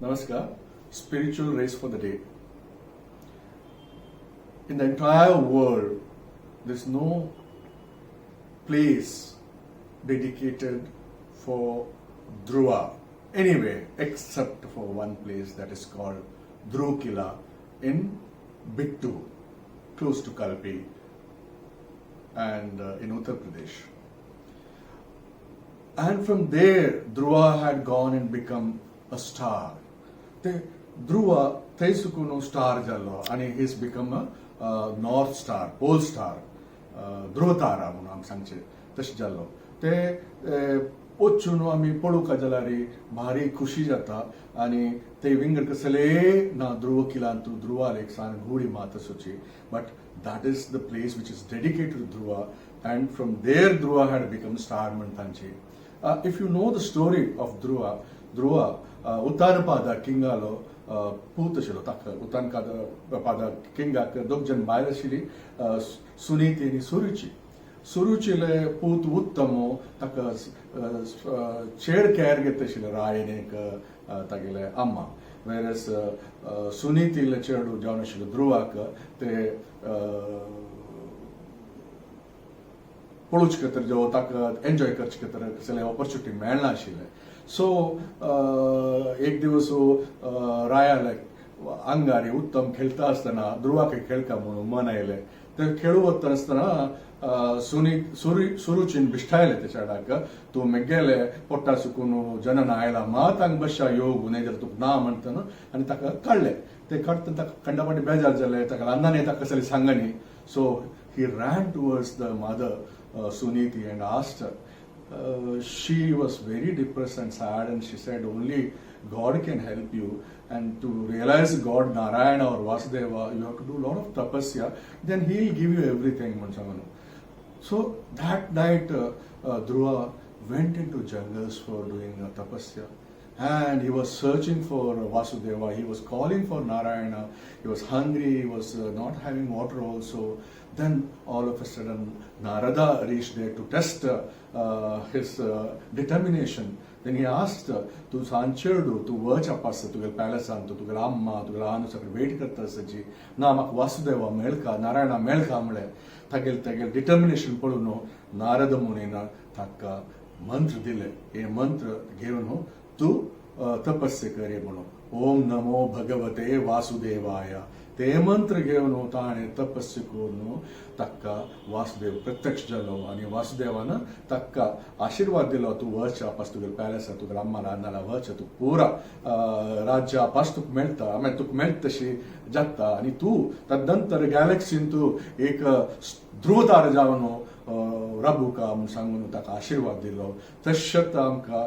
Namaskar. Spiritual rays for the day. In the entire world, there's no place dedicated for Dhruva anywhere except for one place that is called Dhruv Kila in Bittu, close to Kalpi and in Uttar Pradesh. And from there, Dhruva had gone and become a star. ते ध्रुवा थंय सुकून star जालो आनी he's become a north star, pole star, ध्रुवतारा म्हणून आमी सांगचे तशें जालो. ते वचून आमी पळोवंक जाल्यार भारी खुशी जाता आनी ते विंगड कसले ना ध्रुव किलांतू ध्रुवाल एक सान गुडी मात आसूची, but that is the place which is dedicated to Dhruva, and from there Dhruva had become star म्हण तांची. If you know the story of Dhruva, Dhruva Uttanpada किंगालो पूत आशिल्लो. ताका उत्तानपाद किंगाक दोग जण बायल आशिल्ली, सुनीती आनी सुरुची. सुरुचीले पूत उत्तम ताका चेड केअर घेत आशिल्ले रायनेक तागेले अम्मा, वेरस सुनीतीले चेडू जावन आशिल्लो ध्रुवाक ते पळोवचे खातीर जो ताका एन्जॉय करचे खातीर कसले ऑपॉर्च्युनिटी मेळनाशिल्लें. सो एक दिवस रायाले अंगारी उत्तम खेळटा आसतना ध्रुवाक खेळका म्हणून मन आयलें. ते खेळू वता आसतना सुनी सुरी सुरुचीन बिश्टायले ते चेडाक, तूं मेगेले पोट्टा सुकून जनन आयला मात हांगा बशा योग न्हय जाल्यार तुका ना म्हणटना आनी ताका काडले. ते काडटना ताका खंडापाटी बेजार जाले. ताका ल्हानांनी ताका कसले सांगनी. So he ran towards the mother Suniti and asked. She was very depressed and sad, and she said, "Only God can help you. And to realize God, Narayana or Vasudeva, you have to do a lot of tapasya. Then He'll give you everything." म्हण सांगून. So that night, Dhruva went into jungles for doing tapasya. And he was searching for Vasudeva. He was calling for Narayana. He was hungry. He was not having water also. Then all of a sudden, Narada reached there to test his determination. Then he asked, तूं सान चेडू, तूं वच आपास तुगेले पॅलसान, तूं तुगेले अम्मा, तुगेले आनु सगळे वेट करता आसची ना, म्हाका वासुदेवा मेळका, नारायणा मेळका म्हळें. तागेले तागेले डिटर्मिनेशन पळोवन नारद मुनीन ताका मंत्र दिले. हे मंत्र घेवन तूं तपस्य करे म्हणून, ओम नमो भगवते वासुदेवाय. ते मंत्र घेवन ताणें तपस्य करून ताका वासुदेव प्रत्यक्ष जालो आनी वासुदेवान ताका आशिर्वाद दिलो, तूं वच आपास तुगेले पॅलेसार, तुगेले अम्मा नाला वच, तुका पुरा राज्य आपास तुका मेळटा, मागीर तुका मेळटा तशी जाता आनी तूं तदनंतर गॅलेक्सीन तूं एक ध्रुवतार जावन राबुका म्हूण सांगून ताका आशिर्वाद दिलो. तशेंच आमकां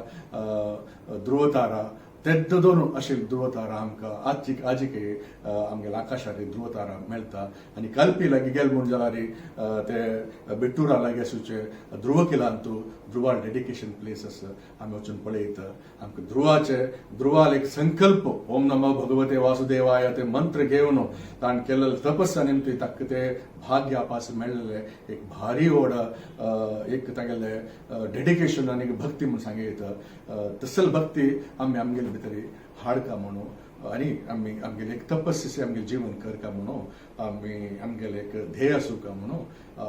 ध्रुवतारा तेद्द दोन अशे ध्रुवतारा आमकां आजची आजिक आमगेल्या आकाशार ध्रुवतारा मेळटा आनी कल्पी लागीं गेले म्हूण जाल्यार ते बिट्टुरा लागीं आसूचे ध्रुव किलांतू ध्रुवा डेडिकेशन प्लेस आसा. आमी वचून पळयत आमकां ध्रुवाचे ध्रुवाल एक संकल्प, ओम नमो भगवते वासुदेवाय, ते मंत्र घेवन ताणें केल्ले तपस्या निमती ताका ते भाग्य आपास मेळ्ळें. एक भारी व्हड एक तागेले डेडिकेशन आनी भक्ती म्हूण सांगयत. तसल भक्ती आमी आमगेले भितर हाडका म्हणून आनी आमी आमगेले एक तपस्येसे आमगेलें जीवन करका म्हणून आमी आमगेले एक ध्येय आसूका म्हणून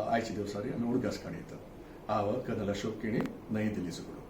आयच्या दिवसारी आमी उडगास काडयतात. हांव कर्नल अशोक केणी, नई दिल्ली सुकडो.